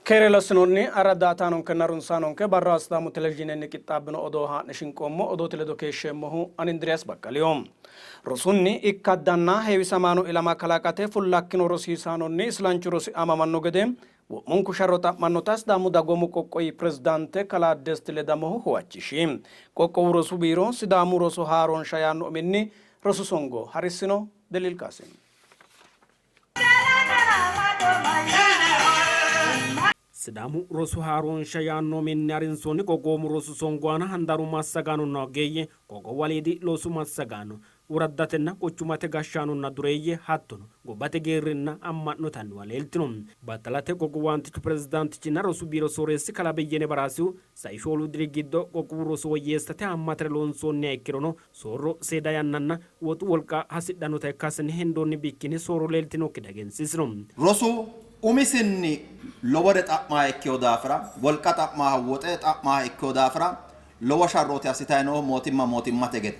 Keere lossinoonni arra daaataanonkenna harunsaanonke barra Sidaamu Televizhiinenni qixxaabbino odoo haa'ne shinqoommo. Odoote ledo keeshsheemmohu ani Indiriyaas Baqqaliho. Rosunni ikkaddanna heewisamaano ilama kalaqate fullakkino rosiisaanonni islanchu rosi aamamanno gede wo'munku sharro xa'mannota Sidaamu Dagoomu Qoqqowi Pirezidaante Kalaa Desti Ledamohu huwachishi. Qoqqowu Rosu Biiro Sidaamu Rosu Haaroonsha yaanno uminni rosu songo harissino. Deliil Qaasim. Sidaamu rosu haaroonsha yaanno uminni harinsoonni gobboomu rosu songo aana handaaru massagaanonna ogeeyye, qoqqowu aliidi loosu massagaano, woraddatenna quchumate gashshaanonna dureeyye hattono gobbate geerrinna amma'note annuwa leeltino. Battalate qoqqowaantichu pirezidaantichinna rosu biiro sooreessi kalaa Beyyene Baraasihu sai shoolu diri giddo qoqqowu roso woyyeessate haammatare loonsoonniha ikkirono soorro seeda yannanna woxu wolqa hasidhannota ikkasenni hendoonni bikkinni soorro leeltinokkita egensiisino. Rosu umisinni lowore xa'maaha ikkino daafira, wolqa xa'maaha, woxe xa'maaha ikkino daafira lowo sharrooti assitanni noohu mootimma mootimmate gede.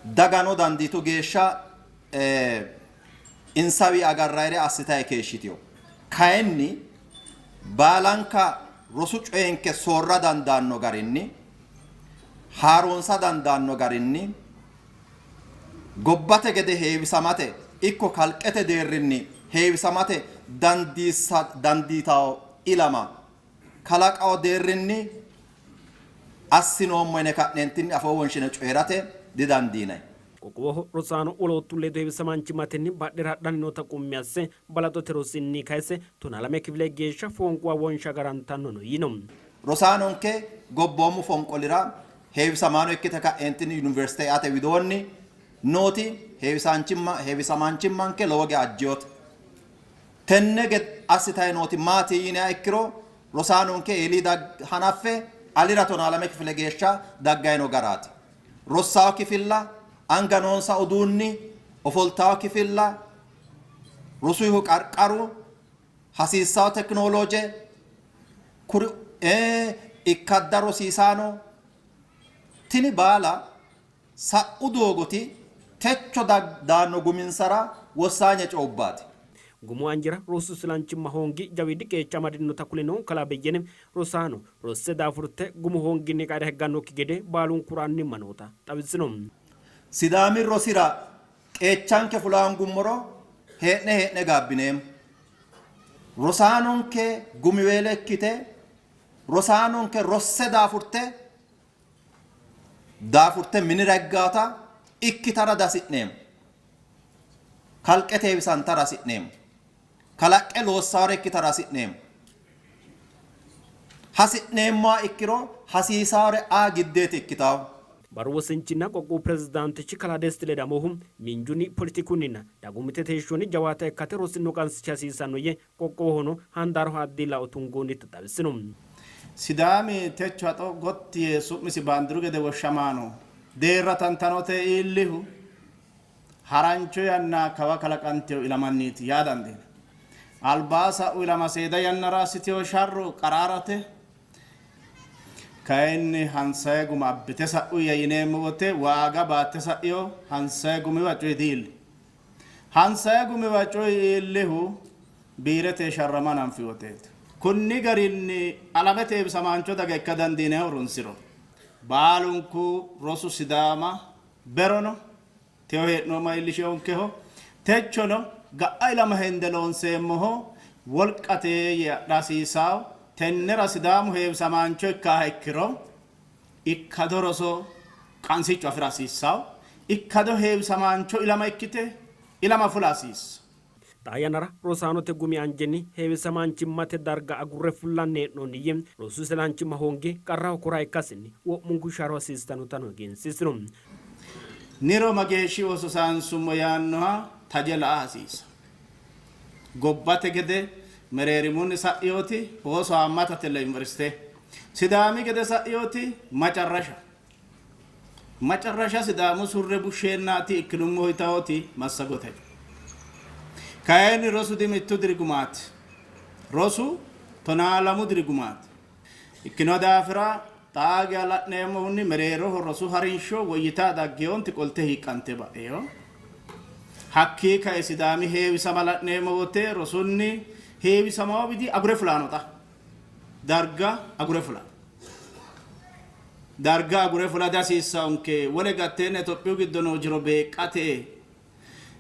Dagano dandiitu geeshsha insawii agarrayire assitayi keeshshitino. Kayinni baalanka rosu coyenke soorra dandaanno garinni, haaroonsa dandaanno garinni gobbate gede heewisamate ikko kalqete deerrinni heewisamate dandiissa dandiitanno ilama kalaqawo deerrinni assinoommo yine ka'neentinni afoo wonshine coyi'rate didandiinanni. Qoqqowoho rosaano woloottu ledo heewisamaanchimmatenni badhera hadhanni noota qummi asse, balaxote rosinni kayse tonaalame kifile geeshsha foonquwa wonsha agarantannono yiino. Rosaanonke gobboomu fonqolira heewisamaano ikkite ka'eentinni yuniversite eate widoonni nooti heewisaanchimma heewisamaanchimmanke lowo geya ajjinote. Tenne gede assitayi nooti maati yiniha ikkiro rosaanonke eelii hanaffe alira tonaalame kifile geeshsha daggayi no garaati. Rossawo kifilla, anga noonsa uduunni, ofoltawo kifilla, rosuyihu qarqaru, hasiissawo tekinoolooje, kuri ikkadda rosiisaano tini baala sa'u doogoti techo daanno guminsara wossaanye coyubbaati. Gumu anjera rosu silanchimma hoongi jawiidi qeecha amadinota kulinohu Kalaa Beyyene, rosaano rosse daafurte gumu hoonginni qaera higgannokki gede baalunkura annimma noota xawisino. Sidaami rosira qeechanke fula hoongummoro hee'ne hee'ne gaabbineemmo. Rosaanonke gumiweelo ikkite, rosaanonke rosse daafurte daafurte minira higgaata ikkitara dihasi'neemmo. Kalqete heewisantara hasi'neemmo. Kalaqqe loossaare ikkitara hasi'neemmo. Hasi'neemmoha ikkiro hasiisaare aa giddeeti ikkitawo. Barru wosinchinna qoqqowu pirezidaantichi kalaa Desti Ledamohu miinjunni, poletikunninna dagoomittete heeshshonni jawaata ikkate rosino qansichi hasiisanno yee qoqqowohono handaaraho addi lao tungoonnita xawisino. Sidaami techo haxo gotti yee su'misi baandiru gede woshshamaano deerra tantanote iillihu harancho yanna kawa kalaqantino ilamanniiti yaa dandiinanni. Albaa sa'u ilama seeda yannara assitino sharro qaraarate kayinni hansaye guma abbite sa'uyya yineemmo wote waaga baatte sa'ino hansaye gumiwa coyi diiillino. Hansaye gumiwa coyi iillihu biirete sharrama hananfi woteeti. Kunni garinni alamete heewisamaancho daga ikka dandiinannihu runsiro baalunku rosu Sidaama berono teyo hee'noommowa iillishinonkeho, techono ga'a ilama hende loonseemmoho wolqate yee adha hasiissanno. Tennera Sidaamu heewisamaancho ikkaaha ikkiro ikkado roso qansichu afi'ra hasiissanno. Ikkado heewisamaancho ilama ikkite ilama fula hasiissanno. Xaa yannara rosaanote gumi anjenni heewisamaanchimmate darga agurre fullanni hee'noonni yee, rosu isilanchimma hoonge qarraho kora ikkasinni wo'munku sharro hasiissannotano egensiisino. Niro mageeshshi ooso saansummo yaannoha taje la'a hasiissanno. Gobbate gede mereerimunni sa'inoti ooso haammatatella Yuniversite. Sidaami gede sa'inoti macarrasha. Macarrasha Sidaamu surre bushsheennaati ikkinummo yitawoti massagote. Kayinni rosu di mittu diri gumaati. Rosu 12 diri gumaati. Ikkino daafira xaa geya la'neemmohunni mereeroho rosu harinsho woyyitaa daggeyonti qolte hiiqqante ba'eyo. Hakkii kae Sidaami heewisama la'neemmo wote rosunni heewisamawo bidi agure fulaano xa. Darga agure fula. Darga agure fula dihasiissaonke. Wole gatteenna Itophiyu giddo noo jiro beeqqate.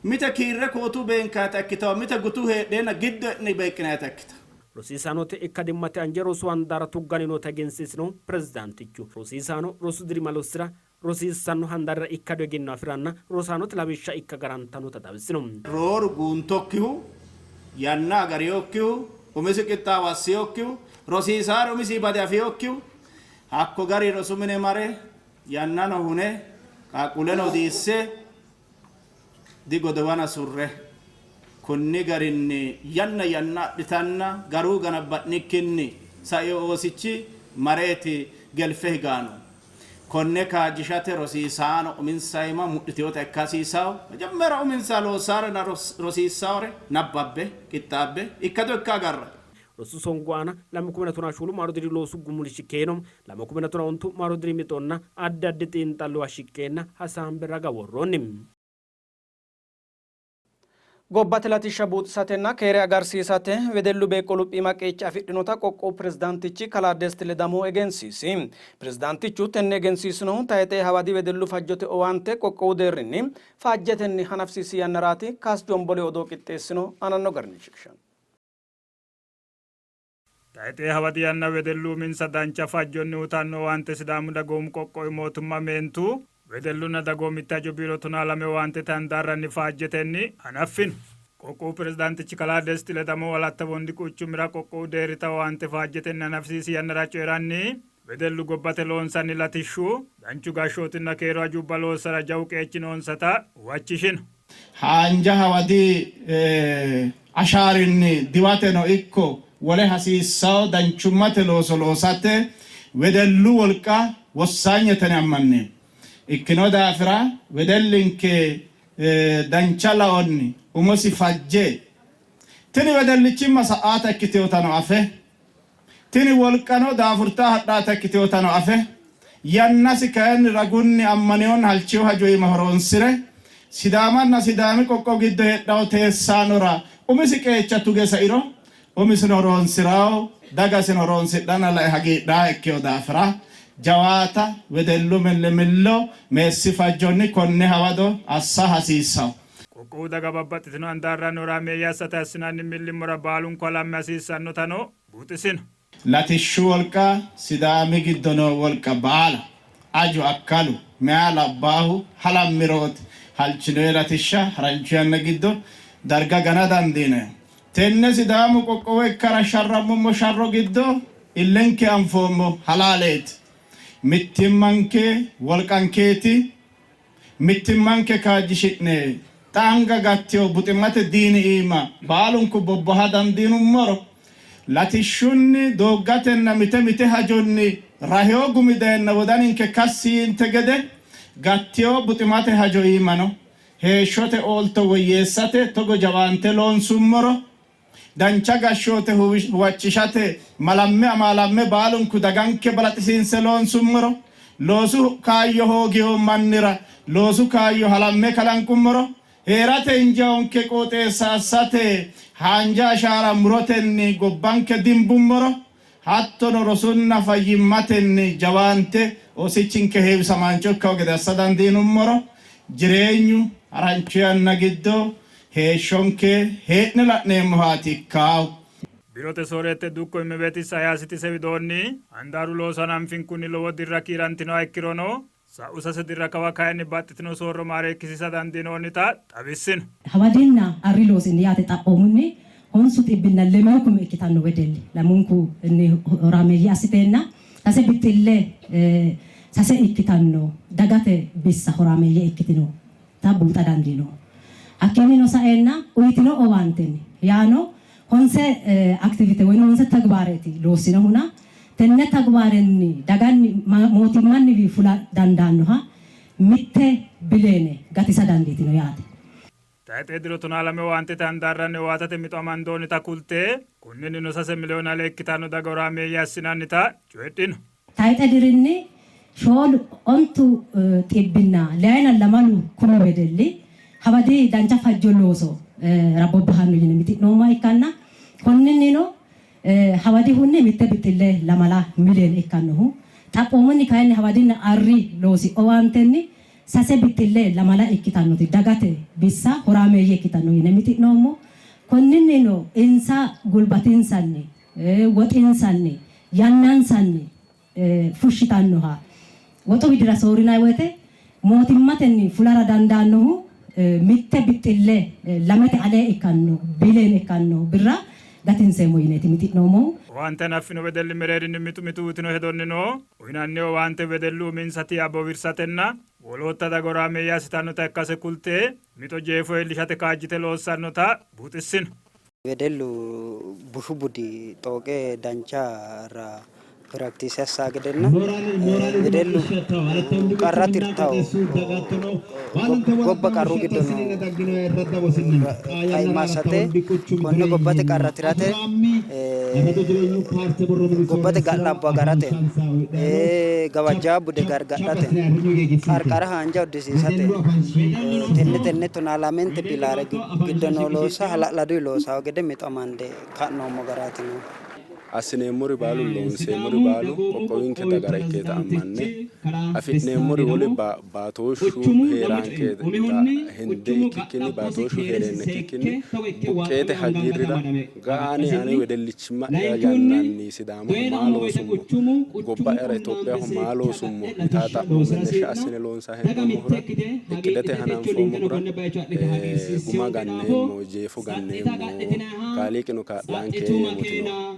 Mite kiirre kootu beenkayita ikkitawo, mite gutu heedheenna giddo e'ne beeqqinayita ikkitawo. Rosiisaanote ikkadimmate anje rosu handaara tugganni noota egensiisinohu pirezidaantichu, rosiisaano rosu dirima lossi'ra, rosiissanno handaarira ikkado egenno afi'ranna rosaanote lawishsha ikka garantannota xawisino. Rooru guuntokkihu, yanna agarinokkihu, umisi qixxaawo assinokkihu, rosiisaare umisi bade afinokkihu, hakko gari rosu mine mare yannano hune qaaqquulleno odiisse digodowana surre kunni garinni yanna yanna adhitanna garuu ganabba'nikkinni saino oosichi mareeti gelfe higaano. Konne kaajjishate rosiisaano uminsa iima mudhitinota ikka hasiissanno. Mejemmera uminsa loossaarenna rosiissaore nabbabbe, qixxaabbe, ikkado ikka agarranni. Rosu songo aana 2014 maaru diri loosu gumulshi keeno, 2015 maaru diri mixonna addi addi xiinxalluwa shiqqeenna hasaambe raga worroonni. Gobbate latishsha buuxisatenna keere agarsiisate wedellu beeqqo luphiima qeecha afidhinota qoqqowu pirezidaantichi kalaa Desti Ledamohu egensiisi. Pirezidaantichu tenne egensiisinohu tayxe hawadi wedellu fajjote owaante qoqqowu deerrinni faajjetenni hanafisiisi yannaraati. Kaas Jombole odoo qixxeessino aananno garinni shiqishanno. Tayxee hawadi yanna wedellu uminsa dancha fajjonni uyitanno owaante Sidaamu Dagoomu Qoqqowi Mootimma Meentu, Wedellunna Dagoomitte Hajo Biiro 12 owaantete handaarranni faajjetenni hanaffino. Qoqqowu Pirezidaantichi Kalaa Desti Ledamohu Alatta Wondi Quchumira qoqqowu deerrita owaante faajjetenni hanafisiisi yannara coyi'ranni, wedellu gobbate loonsanni latishshu, danchu gashshootinna keeru hajubba loossara jawu qeechi noonsata huwachishino. Haanja hawadi ashaarinni diwateno ikko wole hasiissanno danchummate looso loosate wedellu wolqa wossanyeteni ammanneemmo. Ikkino daafira wedellinke dancha laonni umosi fajje tini wedellichimma sa''aata ikkitinotano afe, tini wolqano daafurtanni hadhaata ikkitinotano afe, yannasi kayinni ragunni ammanewonna halchino hajo iima horoonsi're Sidaamanna Sidaami qoqqowi giddo heedhanno teessaanora umisi qeecha tuge sairo umisino horoonsi'ranno, dagasino horoonsidhanna lae hagiidhannoha ikkino daafira jawaata wedellu millimillo meessi fajjonni konne hawado assa hasiissanno. Qoqqowu daga babbaxxitino handaarranni horaameeyye assate assinanni millimmora baalunku halamme hasiissannotano buuxisino. Latishshu wolqa Sidaami giddo noo wolqa baala, aju akkalu, meyaa labbaahu halammirooti halchinoyi latishsha harancho yanna giddo darga gana dandiinayihu. Tenne Sidaamu qoqqowo ikkara sharrammummo sharro giddo illenke anfoommo halaaleeti. Mittimmanke wolqankeeti. Mittimmanke kaajjishi'ne xa anga gattino buximate diini iima baalunku bobbaha dandiinummoro latishshunni, dooggatenna mite mite hajonni rahino gumi dayenna wodaninke kassi yiinte gede gattino buximate hajo iimano heeshshote oolto woyyeessate togo jawaante loonsummoro dancha gashshoote huwachishate malamme amaalamme baalunku daganke balaxisiinse loonsummoro, loosu kaayyo hoogino mannira loosu kaayyo halamme kalanqummoro, hee'rate injaonke qooxeessa assate haanja ashaara murotenni gobbanke dimbummoro, hattono rosunna fayyimmatenni jawaante oosichinke heewisamaancho ikkanno gede assa dandiinummoro jireenyu harancho yanna giddo heeshshonke hee'ne la'neemmohaati ikkaahu. Biirote sooreette dukko Immebeet Isayaasiti ise widoonni, handaaru looso hananfinkunni lowo dirra kiirantinoha ikkirono, sa'u sase dirra kawa kayinni baxxitino soorro maareekkisiisa dandiinoonnita xawissino. Hawadinna arri loosinni yaate xaphoomunni honsu xibbinna lemewu kume ikkitanno wedelli lamunkunni horaameeyye assiteenna sase bixxille sase ikkitanno dagate bissa horaameeyye ikkitinota buuxa dandiinoommo. Hakkiinnino saeenna uytino owaantenni yaano honse activite woyi honse tagibaareeti loossinohuna tenne tagibaarenni daganni mootimmanniwi fula dandaannoha mitte bileene gatisa dandiitino yaate. Tayxe diro 12 owaantete handaarranni owaatate mixo amandoonnita kulte, konninnino sase miliyoone ale ikkitanno daga horaameeyye assinannita coyidhino. Tayxe dirinni shoolu ontu xibbinna leyina lamalu kumi wedelli hawadi dancha fajjo looso bobbahanno yine mixi'noommoha ikkanna konninnino Hawadihunni mitte bixxille lamala miliyoone ikkannohu xaphoomunni kayinni hawadinna arri loosi owaantenni sase bixxille lamala ikkitannoti dagate bissa horaameeyye ikkitanno yine mixi'noommo. Konninnino insa gulbatinsanni, woxinsanni, yannansanni fushshitannoha woxu widira soorrinanni woyte mootimmatenni fulara dandaannohu mitte bixxille lamete alee ikkanno biliyoone ikkanno birra gatinseemmo yineeti mixi'noommohu. Owaante hanaffino wedelli mereerinni mitu mitu uytino hedonnino, uynanni owaante wedellu uminsa tiia bowirsatenna wolootta daga horaameeyye assitannota ikkase kulte, mixo jeefo iillishate kaajjite loossannota buuxissino. Wedellu bushu budi xooqe dancha practice assa gedenna wedellu qarra tirtawo gobba qarru giddo no kaima assate konne gobbate qarra tirate gobbate ga'labbo agarate gawajjaa bude gargadhate qarqara haanja uddisiisate tenne tenne tonaa lamente pilare giddo noo loossa hala'laduyi loosawo gede mixo amande ka'noommo garaati noohu. Assineemmori baalu loonseemmori baalu qoqqowinke dagara ikkeeta ammanne afi'neemmori wole baatooshshu hee'ranketa hende ikkikkinni baatooshshu hee'reenna ikkikkinni buqqeete hagiirrira ga'a ani ane wedellichimma'ya yannanni Sidaamaho maa loosummo, gobba'yara Itophiyaho maa loosummo yitaa xa'mo mennesha assine loonsanni hee'noommohura iqqidete hananfoommohura guma ganneemmo, jeefo ganneemmo, Kaaliiqino kaa'lanke yeemmoti nooe.